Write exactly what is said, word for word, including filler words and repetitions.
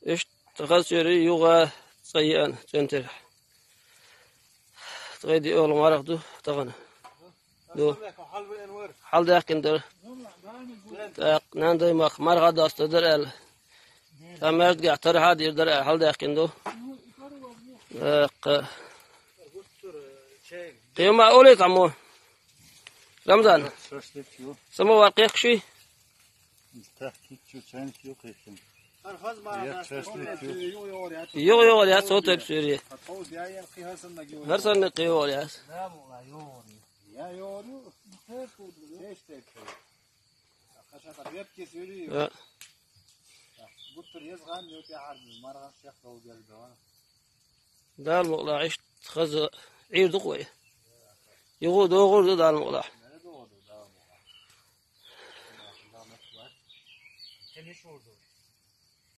Иштта хаза суьйре юха цӀа йиъна цӀен терахь. Ткъе диъ оьгӀлу марха ду тахана. Ду. Хьалдаьккхина дара. ТӀаккха нана-дай мах марха достадара аьлла. Цхьа маьждигехь тархьа а дийр дара аьлла, хьалдаьккхина ду. ТӀаккха. Кхин ма олий цхьаммо. Рамзан. Шашлык ю. Самовар кхехкаш ю? Кхехкийта ю, чайник ю кхехкина. Ек шашлык ю. Юха йогӀур яц, цо тайпа суьйре. ХӀара санна кхин йогӀур яц. А. Дала мукъалахь, иштта хаза Ӏийр ду-кх вай. Юха догӀур ду, Дала мукъалахь.